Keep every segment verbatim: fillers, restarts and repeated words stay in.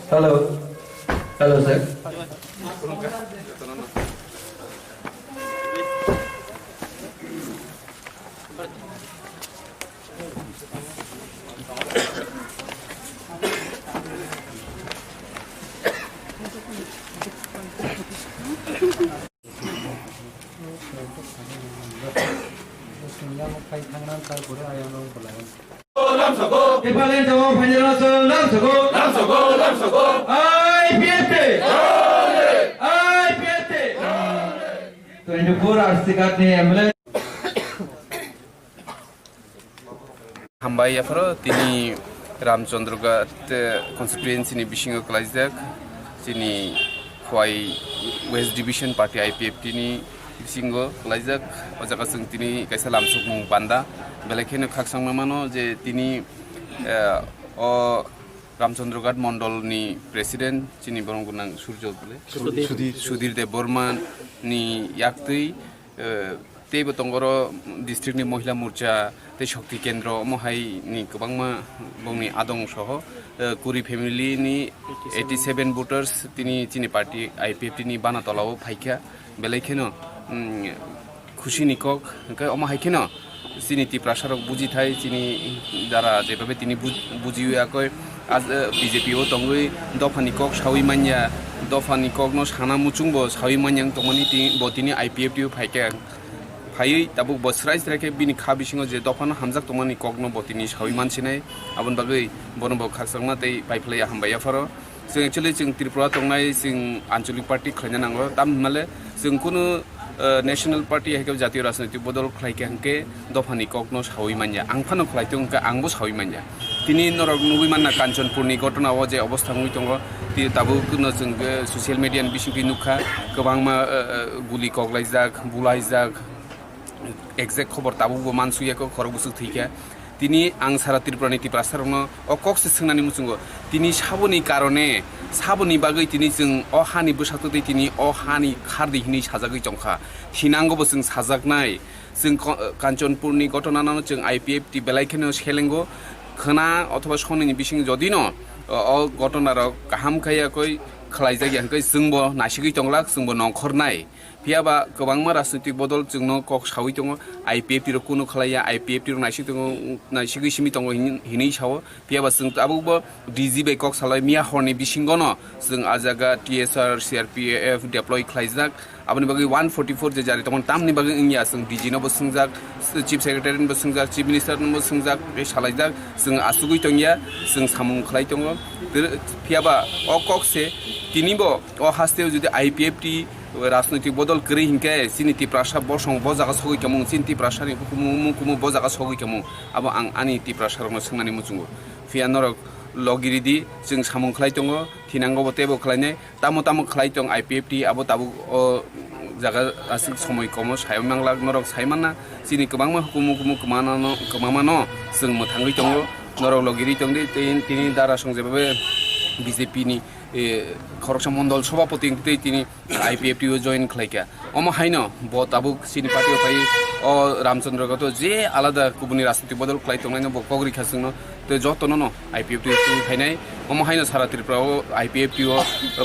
Hello. Hello, sir. Tipraland jabo phainai rok chwng lamsogo. Lamsogo, lamsogo. I P F T. I P F T. Twenty-four R C card ni M L A. Hambai yapharo tini Ramchandra Ghat, eh, constituency ni bisingo kwlaijak chini Khowai West Division Party I P F T ni bisingo kwlaijak. O jaga chwng tini kaisa lamsokmung panda belai kheno khakchangma mano je tini, eh, o Ramchandra Ghat Mondol ni President chini borong gwnang Surjo Sudhir. Sudhir Debbarma ni yaktwi, eh, teibo tongo oro district ni Mohila Morcha tei Shakti Kendra omo hai ni kwbangma bongni adong soho, eh, kuri family ni eighty seven voters tini chini party I P F T ni bana tola o phaikha belai kheno, mm, khusi ni kok hwnkhe omo hai kheno chini Tiprasa rok buji thai chini dara jebabe tini buj-, bujiwi akoi. As, eh, B J P o tongwi dophani kok sawi manya, dophani kokno sana muchungbo sawi manya wng tongmani ti-, bo tini I P F T o phaikha. Phaiwi tabuk bo srai srai khe bini kha bisingo je dophano hamjak tongmani kokno bo tini sawi mansinai, aboni bagwi bono bo khakchangma tei paiphlaiya hambai yapharo. Chwng actually chwng Tripura tongnai chwng anchalik party khlaina nango, tam hwnmale chwng kunu, eh, national party hai khe jatiyo rajnoitik bodol khlai khe hwnkhe dophani kokno sawi manya, ang phano khlai tong khe angbo sawi manya. Tini norok nugwi manna Kanchanpurni ghotona o je obostha wngwi tongo, tini tabukno chwng, eh, social media ni bisingtwi nukha, kwbangma, eh, eh, guli koklaijak, bulaijak, exact khobor tabukbo mansukya kho, khorok bwswk thwikha. Tini ang sara Tripurani Tiprasarokno o kok se swngnani muchungo, tini saboni karone, saboni bagwi tini chwng o hani bwsaktok tei tini o hani khardwi hinwi sajagwi tongkha. Thinangobo chwng sajaknai. Chwng ko-, Kanchanpurni ghotonano chwng I P F T belai kheno selengo. Khwna othoba sonini bising jodino o, o ghotonarok kaham khe yakoi khlaijak ya hwnkhe chwngbo naisigwi tonglak, chwngbo nongkhornai. Phiya ba kwbangma rajnitik bodol chwngno kok sawi tongo, I P F T rok kunu khlaiya, I P F T rok naisik tongo, naisigwi simi tongo hin-, hinwi sao. Phiya ba chwng tabukbo D G bai kok salai miya horni bisingono chwng a jaga T S R, C R P F deploy khlaijak. Aboni bagwi one forty-four je jari tongmani tamni bagwi wngya, chwng D G nobo swngjak, Chief Secretary nobo swngjak, Chief Minister nobo swngjak, tei salaijak. Chwng asugwi tongya, chwng samung khlai tongo. Phiya ba o kok se tinibo o hasteo jodi I P F T rajnoitik bodol kwrwi hinkhe chini Tiprasa bosong bo jaga sogwi tongmung, chini Tiprasani hukumu mukumu bo jaga sogwi tongmung. Abo ang ani Tiprasarokno swngnani muchungo. Phiya norok logi ridi, chwng samung khlai tongo, thinango bo teibo khlainai, tamo tamo khlai tong I P F T, abo tabuk o jaga aswk somoi komo sai manglak, norok sai manna, chini kwbangma hukumu hukumu kwmano, kwmamano chwng mwthangwi tongo, norok logi rwi tongdi, tei tini dara song jebabe B J P ni, eh, khoroksa mondol sobhapati wngtwi tini I P F T o join khlaikha. Omo haino bo tabuk chini party o phai o Ramchandra Ghat o je alada kubuni rajniti bodol khlai tongnaino bo kok rikha chwngno, tei jotono no I P F T o twi phainai. Omo haino sara Tripura o I P F T o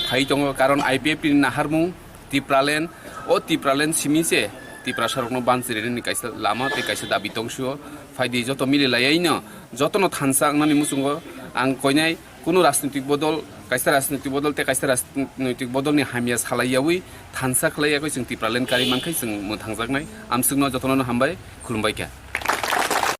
phai tongo, karon I P F T ni naharmung Tipraland, o Tipraland simi se Tiprasa rokno banchirini kaisa lama tei kaisa dabi tongsio. Phaidi joto mili laiyaino jotono thansa wngnani muchungo ang koinai. Kunu rajnitik bodol, kaisa rajnitik bodol tei kaisa rajnitik bodolni hamya salai yaui thansa khlai yagwi chwng Tipraland kari mankhai chwng mwthangjaknai. Amswkno jotono hambai, khulumbai kha.